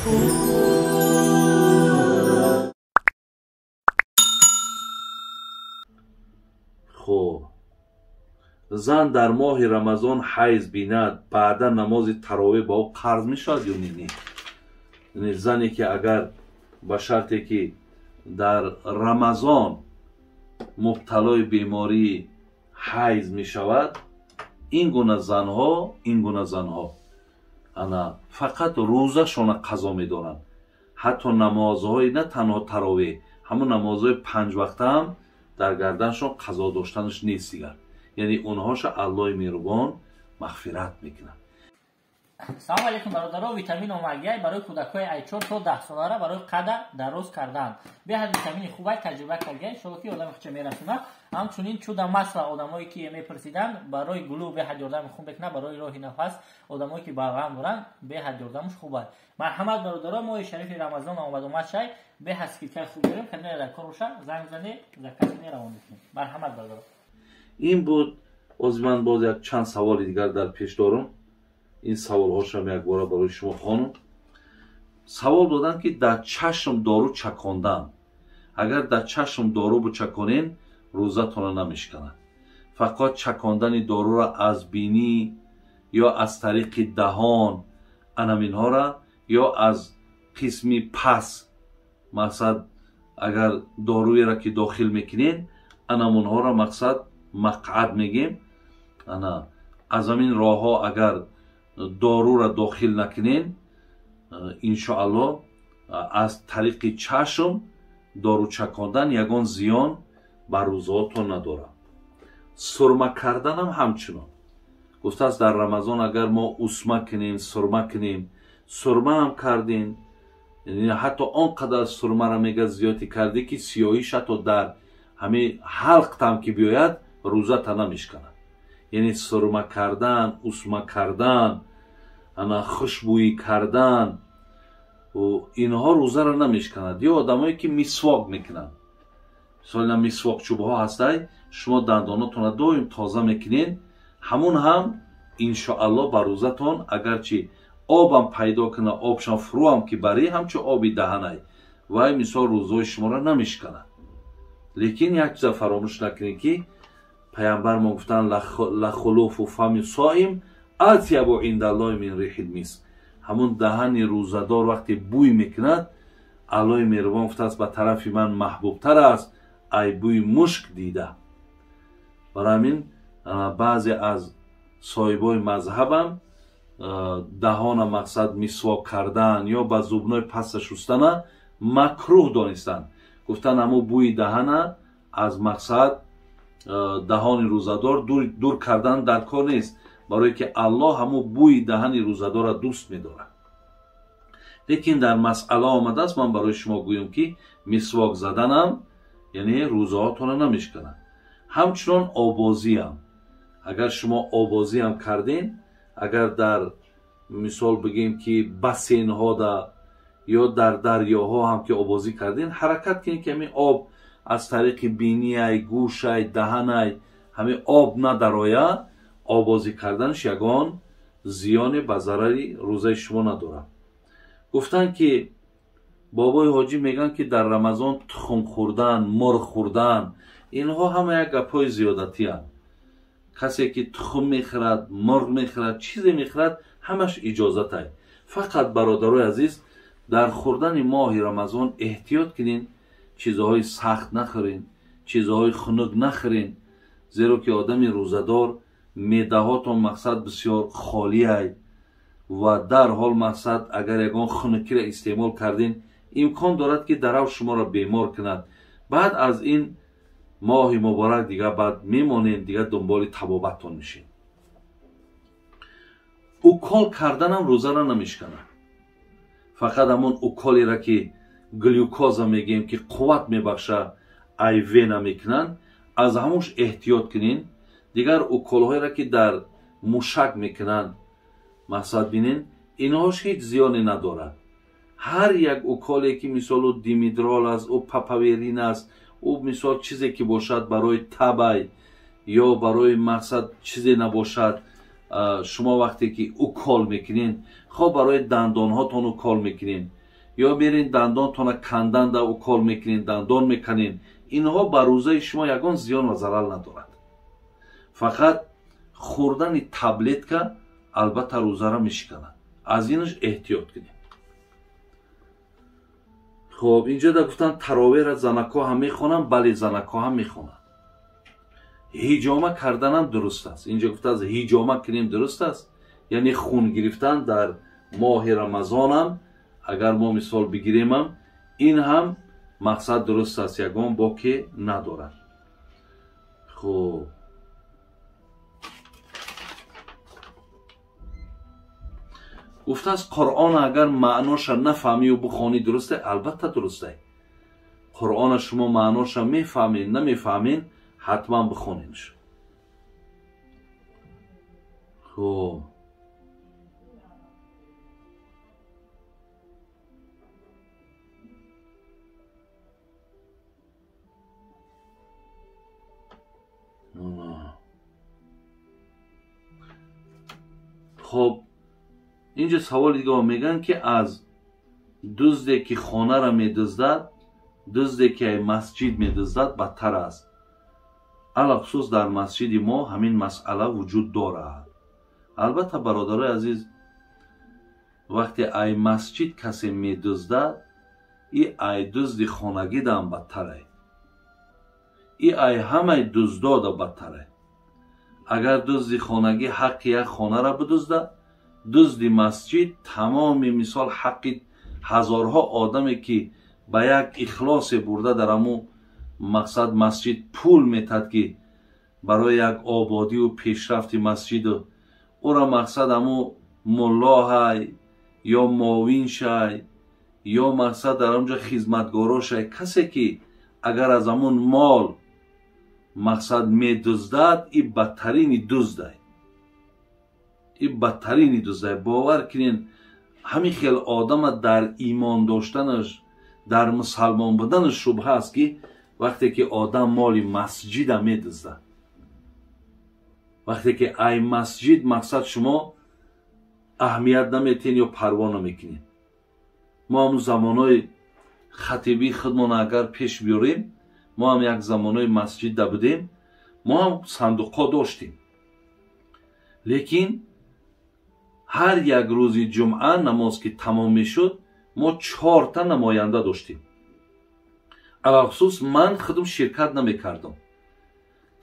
Хуб, зан дар моҳи Рамазон ҳайз бинад, баъдан намози таровеҳ ба ӯ қарз мешавад ё не? Не, зане ки агар ба шарте ки дар Рамазон мубталои бемории ҳайз мешавад, ин гуна занҳо ана фақат рӯзашона қазо медоранд. Ҳатто намозҳои на танҳо таровеҳ, ҳамон намозҳои панҷвақта ҳам дар гарданшон қазо доштанаш нест дигар. Яъне онҳоша Аллоҳи меҳрубон мағфират мекунад. Салом алейкум бародаро, витамин омагиай барои кӯдакҳои ай 4 то 10 солара барои қада дароз кардан. Беҳад витамини хубай таҷриба кардгай, иншоалло ки одами худша мерасонад. Ҳамчунин чуда масла одамое ки мепурсиданд барои гулӯ беҳад ёрдами хуб мекунад, барои роҳи нафас одамое ки балғам доранд беҳад ёрдамаш хуб аст. Марҳамат бародаро, моҳи шарифи Рамазон омад шай, беҳад скидкаи хуб дорем, кадоме дар кор боша занг занед, заказ кунед, равон мекунем. Марҳамат бародаро. Ин буд. Оз ман боз як чанд саволи дигар дар пеш дорам. Ин саволҳошам якбора барои шумо хонум. Савол доданд ки дар чашм дору чакондан, агар дар чашм дору бучаконен рӯзатонро намешканад. Фақат чакондани доруро аз бинӣ ё аз тариқи даҳон анаминҳоро ё аз қисми пас, мақсад агар доруеро ки дохил мекунед анамонҳоро мақсад мақъад мегем, ана аз ҳамин роҳҳо агар доруро дохил накунен, иншоалло аз тариқи чашм дору чакондан ягон зиён ба рӯзаотон надорад. Сурма карданам ҳамчунон гуфтааст, дар Рамазон агар мо усма кунем, сурма кунем, сурмаам кардем, ҳатто он қадар сурмаро мега зиёдӣ кардӣ ки сиёҳиш ҳатто дар ҳамин ҳалқтам ки биёяд рӯзата намешканад. Яъне сурма кардан, усма кардан, ана хушбӯӣ кардан, инҳо рӯзаро намешканад. Ё одамое ки мисвок мекунанд, мисол ина мисвокчӯбҳо ҳастай, шумо дандонотонро доим тоза мекунед, ҳамун ҳам иншоалло ба рӯзатон агарчи обам пайдо кунад, обшам фурӯам ки барӣ, ҳамчун оби даҳанай, вай мисол рӯзаҳои шуморо намешканад. Лекин як чиза фаромӯш накунед ки пайғамбар мо гуфтанд лахулуфу фами соим атябу индаллоҳи мин рихил миск. Ҳамун даҳани рӯзадор вақте бӯй мекунад, Аллоҳи меҳрубон гуфтааст ба тарафи ман маҳбубтар аст ай бӯи мушк дида. Барои ҳамин баъзе аз соҳибои мазҳабам даҳона мақсад мисвок кардан ё ба зубной паста шустана макрӯҳ донистанд. Гуфтанд ҳамун бӯи даҳана аз мақсад даҳони рӯзадор дур кардан дар кор нест, барое ки Аллоҳ ҳамун бӯи даҳани рӯзадорро дӯст медорад. Лекин дар масъала омадааст, ман барои шумо гӯям ки мисвок заданам яъне рӯзаҳотонро намешканад. Ҳамчунон обозиам, агар шумо обозиам карден, агар дар мисол бигем ки бассейнҳода ё дар дарёҳо ҳам ки обозӣ карден, ҳаракат кунед ки ҳамин об аз тариқи биниай, гӯшай, даҳанай ҳамин об надароя, обозӣ карданаш ягон зиёне ба зарари рӯзаи шумо надорад. Гуфтанд ки бобои ҳоҷӣ мегӯянд ки дар Рамазон тухм хӯрдан, мурғ хӯрдан, инҳо ҳама як гапҳои зиёдатианд. Касе ки тухм мехӯрад, мурғ мехӯрад, чизе мехӯрад, ҳамаш иҷозатай. Фақат бародарои азиз, дар хӯрдани моҳи Рамазон эҳтиёт кунед, чизҳои сахт нахӯрен, чизҳои хунук нахӯрен, зеро ки одами рӯзадор меъдаҳотон мақсад бисёр холиай ва дарҳол мақсад агар ягон хунукиро истеъмол кардин, имкон дорад ки дарав шуморо бемор кунад. Баъд аз ин моҳи муборак дигар баъд мемонед, дигар дунболи табобаттон мешед. Укол карданам рӯзаро намешканад. Фақат ҳамон уколеро ки глюкоза мегӯем ки қувват мебахшад, ай вена мекунанд, аз ҳамуш эҳтиёт кунед. Дигар уколҳоеро ки дар мушак мекунанд, мақсад бинед, инҳош ҳеҷ зиёне надорад. Ҳар як уколе ки мисол ӯ димидрол аст, ӯ папаверин аст, ӯ мисол чизе ки бошад барои табай ё барои мақсад чизе набошад, Шумо вақте ки укол мекунен, хо барои дандонҳотон укол мекунен, ё мерин дандонтона канданда укол мекунен, дандон меканен, инҳо ба рӯзаи шумо ягон зиён ва зарар надорад. Фақат хӯрдани таблетка албатта рӯзаро мешиканад. Аз инаш эҳтиёт кунед. Хоб, инҷо да гуфтан таровеҳра занакҳо ҳам мехонанд. Бале, занакҳо ҳам мехонанд. Ҳиҷома карданам дуруст аст. Инҷо гуфтааст ҳиҷома кунем дуруст аст, яъне хун гирифтан дар моҳи Рамазонам агар мо мисол бигиремам, ин ҳам мақсад дуруст аст, ягон боке надорад. Хуб, гуфтааст Қуръон агар маъноша нафаҳмию бихонӣ дурусте? Албатта дурусте. Қуръона шумо маъноша мефаҳмед намефаҳмед, ҳатман бихонедш. Хуб, хоб, инҷо саволи дига мегӯянд ки аз дузде ки хонаро медуздад, дузде ки масҷид медуздад бадтар аст. Алахусус дар масҷиди мо ҳамин масъала вуҷуд дорад. Албатта, бародарои азиз, вақте ай масҷид касе медуздад, и ай дузди хонагидаам бадтарай, и ай ҳамаи дуздода бадтарай. Агар дузди хонагӣ ҳаққи як хонаро бидуздад, дузди масҷид тамоми мисол ҳаққи ҳазорҳо одаме ки ба як ихлосе бурда дар ҳамун мақсад масҷид пул метад ки барои як ободию пешрафти масҷиду ӯро мақсад ҳамун муллоҳай ё мовиншай ё мақсад дар он ҷо хизматгорошай, касе ки агар аз ҳамун мол мақсад медуздад, и бадтарини дуздай, и бадтарини дуздай. Бовар кунед, ҳамин хел одама дар имон доштанаш, дар мусалмон буданаш шубҳа аст ки вақте ки одам моли масҷида медуздад, вақте ки ай масҷид мақсад шумо аҳамият наметиҳед ё парво намекунед. Мо ҳамун замонҳои хатибии худмона агар пеш биёрем, мо ҳам як замонҳои масҷидда будем, мо ҳам сандуқҳо доштем, лекин ҳар як рӯзи ҷумъа намоз ки тамом мешуд, мо 4 намоянда доштем. Алахусус ман худам ширкат намекардам.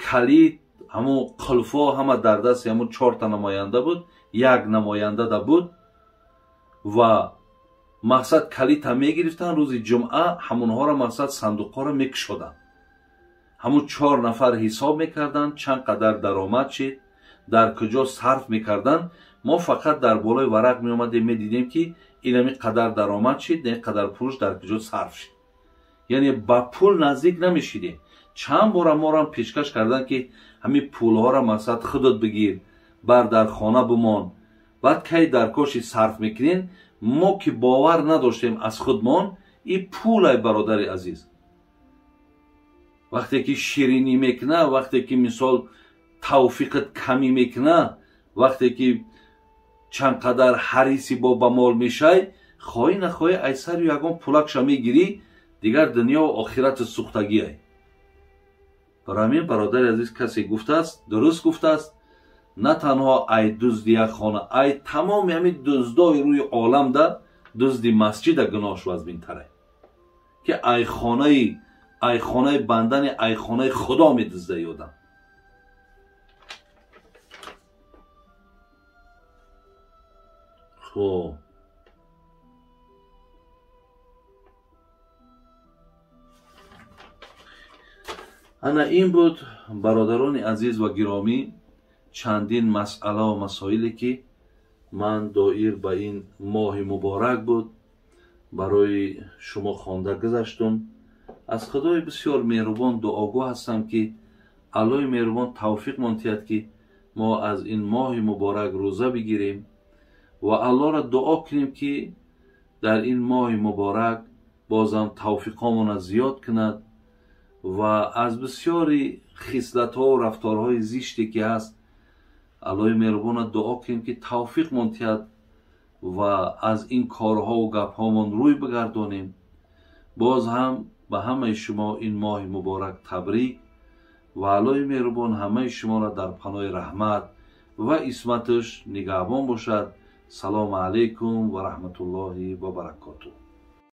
Калид, ҳамун қулфо ҳама дар дасти ҳамун 4 намоянда буд, як намояндада буд ва мақсад калидта мегирифтанд. Рӯзи ҷумъа ҳамунҳоро мақсад сандуқҳоро мекушоданд. Ҳамун 4 нафар ҳисоб мекарданд чанд қадар даромад шид, дар куҷо сарф мекарданд. Мо фақат дар болои варақ меомадем, медидем ки инами қадар даромад шид, ин қадар пулш дар куҷо сарф шид. Яъне ба пул наздик намешидем. Чанд бора морам пешкаш карданд ки ҳамин пулҳоро мақсад худат бигир, бар дар хона бимон, баъд кай дар коши сарф мекунен. Мо ки бовар надоштем аз худмон, и пулай, бародари азиз, вақте ки ширинӣ мекуна, вақте ки мисол тавфиқат камӣ мекуна, вақте ки чанд қадар ҳариси бо ба мол мешай, хоҳӣ нахоҳӣ ай сари ягон пулакша мегирӣ, дигар дунё охирати сӯхтагиай. Барои ҳамин, бародари азиз, касе гуфтааст, дуруст гуфтааст, на танҳо ай дузди як хона, ай тамоми ҳамин дуздои рӯи оламда дузди масҷида гуноҳш вазминтарай, ки ай хонаи бандани, ай хонаи худо медуздаи одам. Хуб, ана ин буд, бародарони азиз ва гиромӣ, чандин масъала ва масоиле ки ман доир ба ин моҳи муборак буд барои шумо хонда гузаштум. Аз Худои бисёр меҳрубон дуогӯ ҳастам ки Аллоҳи меҳрубон тавфиқ монтиҳад ки мо аз ин моҳи муборак рӯза бигирем ва Аллоҳро дуо кунем ки дар ин моҳи муборак бозам тавфиқомона зиёд кунад ва аз бисёри хислатҳо ва рафторҳои зиште ки ҳаст Аллоҳи меҳрубона дуо кунем, ки тавфиқмон тиҳад ва аз ин корҳову гапҳомон рӯй бигардонем. Боз ҳам ба ҳамаи шумо ин моҳи муборак табрик ва Аллоҳи меҳрубон ҳамаи шуморо дар паноҳи раҳмат ва исматаш нигаҳбон бошад. Салому алайкум ва раҳматуллоҳи ва баракотуҳ.